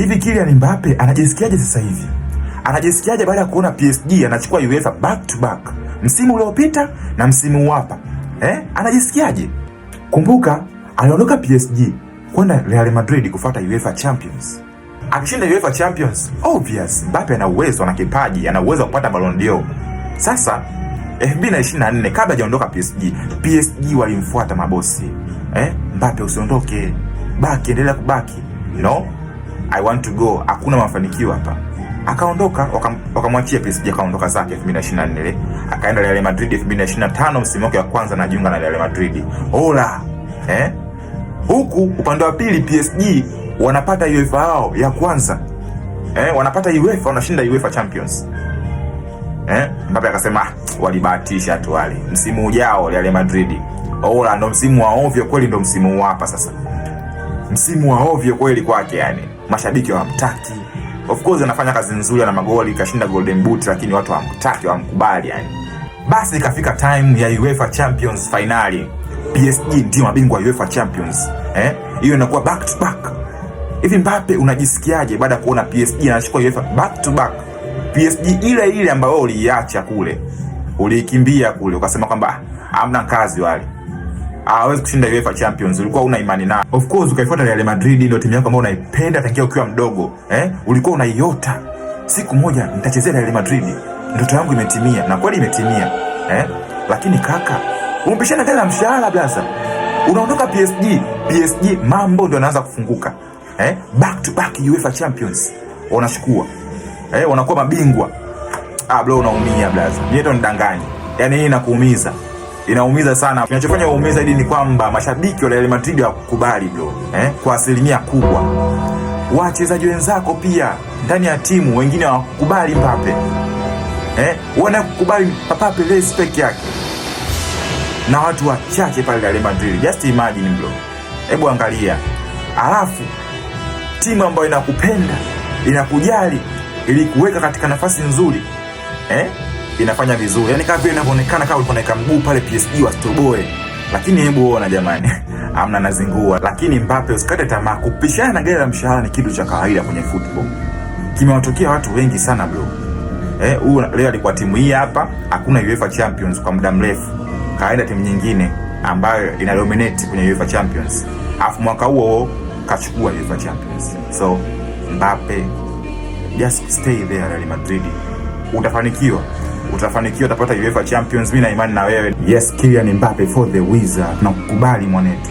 Hivi Kylian Mbappe anajisikiaje sasa hivi? Anajisikiaje baada ya kuona PSG anachukua UEFA back to back msimu uliopita na msimu huu hapa eh? Anajisikiaje? Kumbuka aliondoka PSG kwenda Real Madrid kufuata UEFA Champions. Akishinda UEFA Champions, obvious Mbappe ana uwezo, ana kipaji, ana uwezo wa kupata Ballon d'Or. Sasa 2024 kabla hajaondoka PSG, PSG walimfuata mabosi. Eh, Mbappe usiondoke, baki, endelea kubaki. No, I want to go, hakuna mafanikio hapa. Akaondoka, wakamwachia PSG, akaondoka zake 2024 ile. Akaenda Real Madrid 2025, msimu wake wa kwanza anajiunga na Real Madrid. Hola. Eh? Huku upande wa pili PSG wanapata UEFA yao ya kwanza. Eh, wanapata UEFA, wanashinda UEFA Champions. Eh, Mbappe akasema, "Ah, walibahatisha tu wale. Msimu ujao Real Madrid. Hola, ndo msimu wa ovyo kweli, ndo msimu huu hapa sasa. Msimu wa ovyo kweli kwake yani. Mashabiki hawamtaki. Of course anafanya kazi nzuri na magoli, kashinda Golden Boot, lakini watu hawamtaki, hawamkubali yani. Basi ikafika time ya UEFA Champions finali. PSG ndio mabingwa wa UEFA Champions. Eh? Hiyo inakuwa back to back. Hivi Mbappe unajisikiaje baada ya kuona PSG anachukua UEFA back to back? PSG ile ile ambayo wewe uliiacha kule. Uliikimbia kule ukasema kwamba, "Ah, hamna kazi wale. Hawezi kushinda UEFA Champions." Ulikuwa una imani nao. Of course ukaifuata Real Madrid, ndio timu yako ambayo unaipenda tangia ukiwa mdogo. Eh? Ulikuwa unaiota. Siku moja nitachezea Real Madrid. Ndoto yangu imetimia na kweli imetimia. Eh? Lakini kaka, umepishana tena mshahara blaza. Unaondoka PSG, PSG mambo ndio yanaanza kufunguka. Eh? Back to back UEFA Champions. Wanachukua. Eh, wanakuwa mabingwa. Ah bro, unaumia blaza. Mimi ndo nidanganye. Yaani hii inakuumiza. Inaumiza sana. Kinachofanya uumiza zaidi ni kwamba mashabiki wa Real Madrid hawakukubali bro. Eh? Kwa asilimia kubwa. Wachezaji wenzako pia ndani ya timu wengine hawakukubali Mbappe. Eh? Wanakukubali Papa Perez peke yake na watu wachache pale Real Madrid. Just imagine bro. Hebu angalia. Alafu timu ambayo inakupenda, inakujali, ilikuweka katika nafasi nzuri. Eh? Inafanya vizuri. Yaani kama vile inavyoonekana kama ulikuwa unaweka mguu pale PSG wasitoboe. Lakini hebu ona jamani. Amna nazingua. Lakini Mbappe usikate tamaa. Kupishana na gari la mshahara ni kitu cha kawaida kwenye football. Kimewatokea watu wengi sana bro. Eh, huyu leo alikuwa timu hii hapa, hakuna UEFA Champions kwa muda mrefu. Kaenda timu nyingine ambayo ina dominate kwenye UEFA Champions. Alafu mwaka huo kachukua UEFA Champions. So Mbappe, just stay there Real Madrid. Utafanikiwa. Utafanikiwa, utapata UEFA Champions. Mimi na imani na wewe. Yes, Kylian Mbappe for the wizard. Tunakukubali mwanetu.